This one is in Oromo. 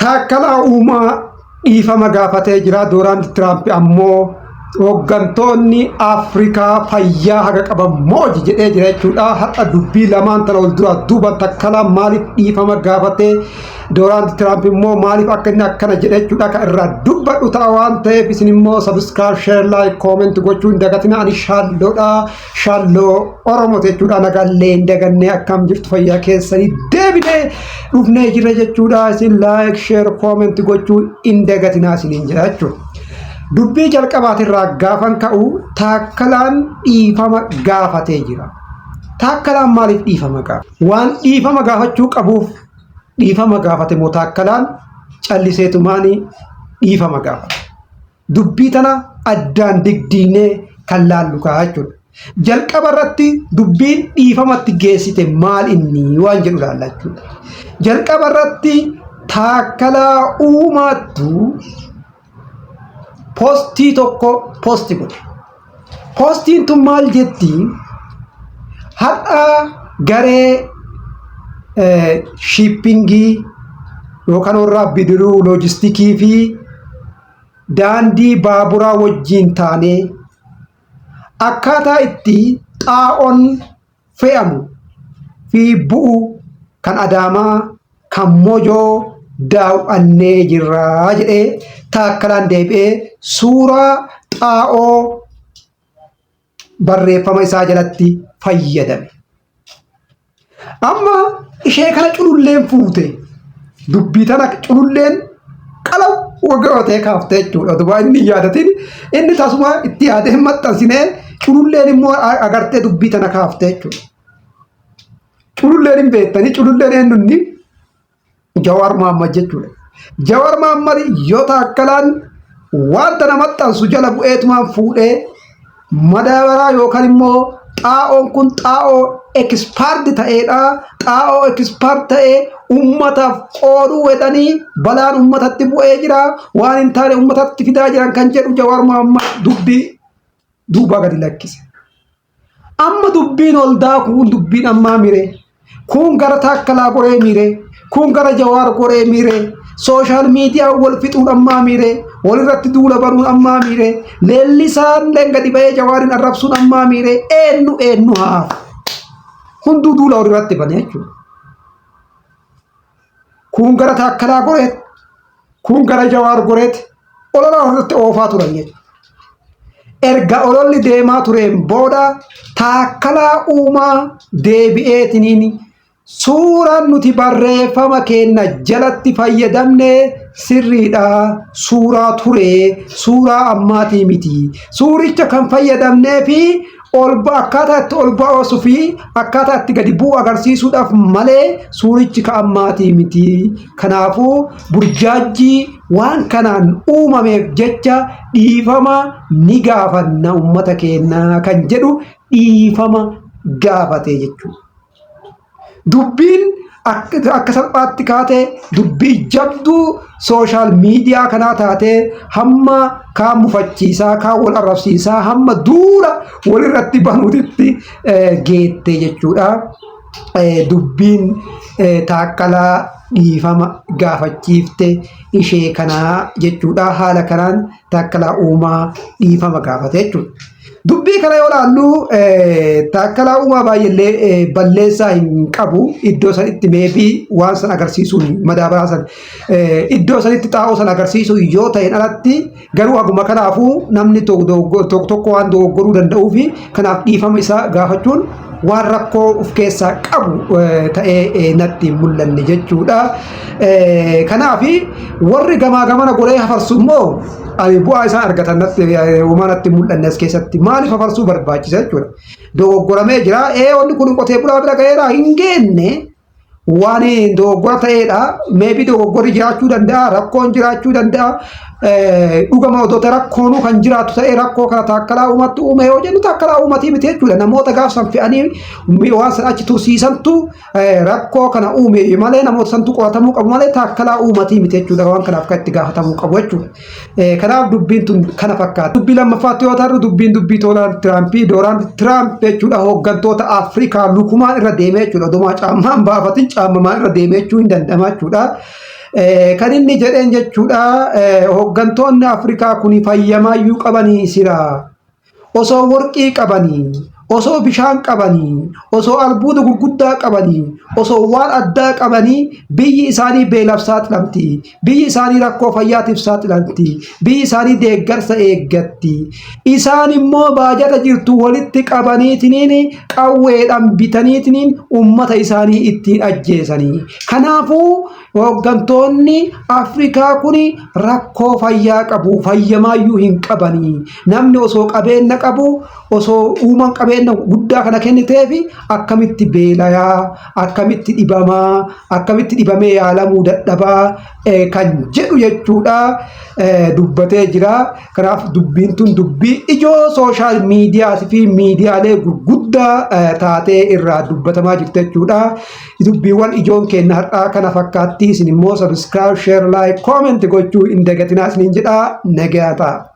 Taakkalaa Uumaa dhiifama gaafatee jira. Doonaald Tiraamp ammoo hooggantoonni Afrikaa fayyaa haga qaban mooji jedhee jira jechuudha. Har'a dubbii lamaan tana wal duraa duuban Taakkalaa maaliif dhiifama gaafatee, Doonaald Tiraamp immoo maaliif akka inni akkana jedhe jechuudha, kan irraa dubbadhu ta'a waan ta'eef, isin immoo subscribe, share, like, comment gochuu hin dagatina. Ani Shaalloodha. Shaalloo Oromoo jechuudha. Nagaallee hin dagannee, akkam jirtu, fayyaa keessanii? Deebinee dhufnee jirra jechuudha. Isin like, share, comment gochuu hin dagatinaa isiniin jira jechuudha. Dubbii jalqabaatirraa gaafan ka'u, Taakkalaan dhiifama gaafatee jira. Taakkalaan maaliif dhiifama gaafate? Waan dhiifama gaafachuu qabuuf dhiifama gaafate moo Taakkalaan calliseetumaanii dhiifama gaafate? Dubbii tana addaan digdiinee kan laallu ka'a jechuudha. Jalqaba irratti dubbiin dhiifamatti geessite maal inni waan jedhu laalla jechuudha. Jalqaba irratti Taakkalaa Uumaattu poostii tokko post godhe. Poostiin tun maal jetti? Har'a garee shipping yookaan warra bidiruu loojistikii fi daandii baaburaa wajjiin taanee akkaataa itti xaa'oon fe'amu fi bu'u kan Adaamaa, kan Mojoo daawwannee jirraa jedhee. Taakkalaan deebi'ee suuraa xaa'oo barreeffama isaa jalatti fayyadame. Amma ishee kana cululleen fuute, dubbii tana cululleen qalaw gootee kaaftee jechuudha. Utubaa inni hin yaadatin, inni tasuma itti yaadee hin maxxansinee, cululleen immoo agartee dubbii tana kaaftee jechuudha. Cululleen hin beektanii, cululleen eenyunni? Jawaar Mohammad jechuudha. Jawaar Mohammad yoo Taakkalaan wanta na maxxansu jala bu'eetumaan fuudhee madaabaraa yookaan immoo xaa'oon kun xaa'oo expired ta'eedha. Xaa'oo expired ta'ee ummataaf qooduu jedhanii balaan ummatatti bu'ee jira. Waan hin taane ummatatti fidaa jiran kan jedhu Jawaar Mohammad dubbii duubaa gadi lakkise. Amma dubbiin ol daakuun dubbiin ammaa miree. Kun gara Taakkalaa goree miree. Kun gara Jawaar goree miree. Social media wal fixuun ammaa miree. Walirratti duula banuun ammaa miree. Leellisaan gadi ba'ee Jawaarin arrabsuun ammaa miree. Eenyu eenyu haafu? Hunduu duula walirratti bane jechuudha. Kun gara Taakkalaa goreet. Kun gara Jawaar goreet. Olola walirratti oofaa turan jechuudha. Erga ololli deemaa tureen booda Taakkalaa Uumaa deebi'eetiniin suuraan nuti barreeffama keenya jalatti fayyadamne sirriidha. Suuraa ture, suuraa ammaatii miti. Suuricha kan fayyadamnee fi ol akkaataa itti ol ba'uu fi akkaataa itti gadi bu'u agarsiisuudhaaf malee suurichi ka ammaatii miti. Kanaafuu burjaajjii waan kanaan uumameef jecha dhiifama ni gaafanna uummata keenyaa kan jedhu dhiifama gaafate jechuudha. Dubbiin akka salphaatti kaatee dubbii jabduu social media kanaa taatee hamma kaan mufachiisaa, kaan wal arrabsiisaa, hamma duula walirratti banuutitti geette jechuudha. Dubbiin Taakkalaa dhiifama gaafachiifte ishee kanaa jechuudha. Haala kanaan Taakkalaa Uumaa dhiifama gaafate jechuudha. Dubbii kana yoo ilaallu, Taakkalaa Uumaa baay'eellee balleessaa hin qabu. Iddoo sanitti maybe waan san agarsiisuun, madaabaraa san iddoo sanitti xaa'oo san agarsiisuu yoo ta'een alatti, garuu haguma kanaafuu namni tokko tokko waan dogoggoruu danda'uu fi kanaaf dhiifama isaa gaafachuun waan rakkoo of keessaa qabu ta'ee natti hin mul'anne jechuudha. Kanaaf warri gamaa gamana goree hafarsu immoo ani bu'aa isaan argatan natti uumaa natti hin mul'anne. As keessatti maaliif hafarsuu barbaachisa jechuudha. Dogoggoramee jira. Ee, wanni kun qotee bulaa bira ga'eera hin geenne, waan dogoggora ta'eedha. Maybe dogoggorri jiraachuu danda'a, rakkoon jiraachuu danda'a. Dhugama otoo rakkoonuu kan jiraatu ta'ee, rakkoo kana Taakkalaa Uumaatti uume yoo jennu, Taakkalaa Uumatii miti jechuudha. Namoota gaaf san fe'anii waan san achi tursiisantu rakkoo kana uume malee, namoota santu qoratamuu qabu malee Taakkalaa Uumatii miti jechuudha. Waan kanaaf kan itti gaafatamuu qabu jechuudha. Kanaaf dubbiin tun kana fakkaata. Dubbii lammaffaatti yoo tarru, dubbiin dubbii Doonaald Tiraampii. Doonaald Tiraamp jechuudha hooggantoota Afrikaa lukumaan irra deemee jechuudha. Odumaa caammaan baafatin caammamaan irra deemee jechuu hin danda'ama jechuudha. Kan inni jedheen jechuudha, hooggantoonni Afrikaa kun fayyamaayyuu qabanii sira. Osoo warqii qabanii, osoo bishaan qabanii, osoo albuuda gurguddaa qabanii, osoo waan addaa qabanii biyyi isaanii beelaaf saaxilamti. Biyyi isaanii rakkoo fayyaatiif saaxilamti. Biyyi isaanii deeggarsa eeggatti. Isaan immoo baajata jirtu walitti qabaniitiniin qawweedhaan bitaniitiniin uummata isaanii ittiin ajjeesanii. Kanaafuu hooggantoonni Afrikaa kun rakkoo fayyaa qabu, fayyamaayyuu hin qabanii. Namni osoo qabeenya qabu, osoo uumaan qabeenya guddaa kana kenniteefi akkamitti beelayaa, akkamitti dhibamaa, akkamitti dhibamee yaalamuu dadhabaa kan jedhu jechuudha dubbatee jira. Kanaaf dubbiin tun dubbii ijoo social media fi miidiyaalee gurguddaa taatee irraa dubbatamaa jirti jechuudha. Dubbiiwwan ijoon keenya har'aa kana fakkaatti. Isin immoo subscribe, share, like, comment gochuu hin dagatinaa isiniin jedha. Nagaa ta'a.